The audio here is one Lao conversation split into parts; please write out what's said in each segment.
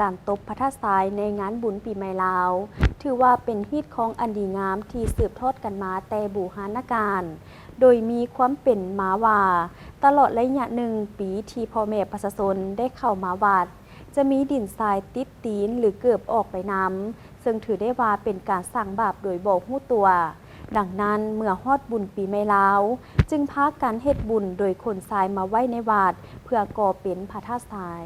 ການຕົບພະທາດຊາຍໃນງານບຸນປີໃໝ່ລາວ ຖືວ່າເປັນຮີດຄອງອັນດີງາມທີ່ສືບທອດກັນມາແຕ່ບູຮານນະການ, ໂດຍມີຄວາມເປັນມາວ່າ ຕະຫຼອດໄລຍະໜຶ່ງປີທີ່ພໍ່ແມ່ປະຊາຊົນໄດ້ເຂົ້າມາວັດ ຈະມີດິນຊາຍຕິດຕີນ ຫຼື ເກີບອອກໄປນຳ, ເຊິ່ງຖືໄດ້ວ່າເປັນການສ້າງບາບໂດຍບໍ່ຮູ້ຕົວ. ດັ່ງນັ້ນ ເມື່ອຮອດບຸນປີໃໝ່ລາວ ຈຶ່ງພາກັນເຮັດບຸນໂດຍຂົນຊາຍມາໄວ້ໃນວັດ ເພື່ອກໍ່ເປັນພະທາດຊາຍ.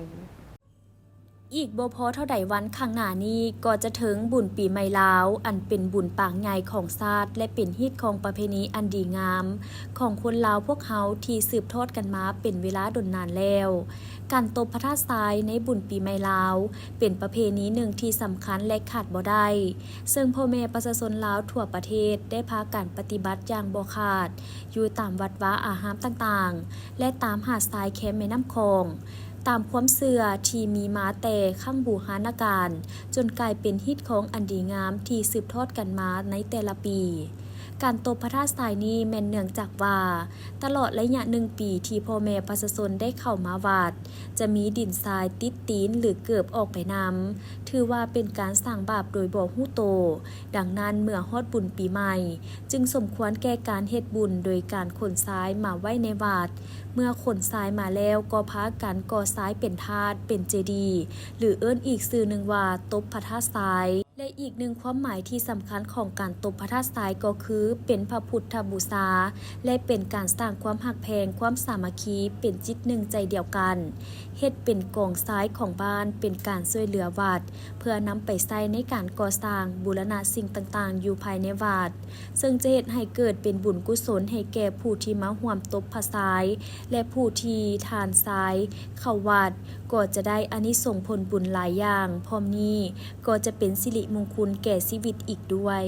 ອີກບໍ່ພໍເທົ່າໃດວັນຂ້າງໜ້ານີ້ ກໍຈະເຖິງບຸນປີໃໝ່ລາວ ອັນເປັນບຸນປາງໃຫຍ່ຂອງຊາດ ແລະ ເປັນຮີດຄອງປະເພນີອັນດີງາມຂອງຄົນລາວພວກເຮົາທີ່ສືບທອດກັນມາເປັນເວລາດົນນານແລ້ວ. ການຕົບພະທາດຊາຍໃນບຸນປີໃໝ່ລາວ ເປັນປະເພນີໜຶ່ງທີ່ສຳຄັນ ແລະ ຂາດບໍ່ໄດ້, ເຊິ່ງພໍ່ແມ່ປະຊາຊົນລາວທົ່ວປະເທດໄດ້ພາກັນປະຕິບັດຢ່າງບໍ່ຂາດ ຢູ່ຕາມວັດວາອາຮາມຕ່າງໆ ແລະ ຕາມຫາດຊາຍແຄມແມ່ນ້ຳຂອງ. ຕາມຄວາມເຊື່ອທີ່ມີມາແຕ່ຄັ້ງບູຮານນະການ ຈົນກາຍເປັນຮີດຄອງອັນດີງາມທີ່ສືບທອດກັນມາໃນແຕ່ລະປີ. ການຕົບພະທາດຊາຍນີ້ແມ່ນເນື່ອງຈາກວ່າ ຕະຫຼອດໄລຍະໜຶ່ງປີທີ່ພໍ່ແມ່ປະຊາຊົນໄດ້ເຂົ້າມາວັດ ຈະມີດິນຊາຍຕິດຕີນ ຫຼື ເກີບອອກໄປນຳ, ຖືວ່າເປັນການສ້າງບາບໂດຍບໍ່ຮູ້ໂຕ. ດັ່ງນັ້ນ ເມື່ອຮອດບຸນປີໃໝ່ ຈຶ່ງສົມຄວນແກ່ການເຮັດບຸນໂດຍການຂົນຊາຍມາໄວ້ໃນວັດ. ເມື່ອຂົນຊາຍມາແລ້ວ ກໍພາກັນກໍ່ຊາຍເປັນທາດ, ເປັນເຈດີ ຫຼື ເອີ້ນອີກຊື່ໜຶ່ງວ່າ ຕົບພະທາດຊາຍ. ແລະ ອີກໜຶ່ງຄວາມໝາຍທີ່ສຳຄັນຂອງການຕົບພະທາດຊາຍກໍຄື ເປັນພະພຸດທະບູຊາ ແລະ ເປັນການສ້າງຄວາມຮັກແພງ, ຄວາມສາມັກຄີ, ເປັນຈິດໜຶ່ງໃຈດຽວກັນ, ເຮັດເປັນກອງຊາຍຂອງບ້ານ, ເປັນການຊ່ວຍເຫຼືອວັດ ເພື່ອນຳໄປໃຊ້ໃນການກໍ່ສ້າງ, ບູລະນະສິ່ງຕ່າງໆຢູ່ພາຍໃນວັດ, ເຊິ່ງຈະເຮັດໃຫ້ເກີດເປັນບຸນກຸສົນໃຫ້ແກ່ຜູ້ທີ່ມາຮ່ວມຕົບພະຊາຍ ແລະ ຜູ້ທີ່ທານຊາຍເຂົ້າວັດ ກໍຈະໄດ້ອານິສົງຜົນບຸນຫຼາຍຢ່າງ, ພ້ອມນີ້ກໍຈະເປັນສິລິມຸງຄຸນແກ່ຊີວິດອີກດ້ວຍ.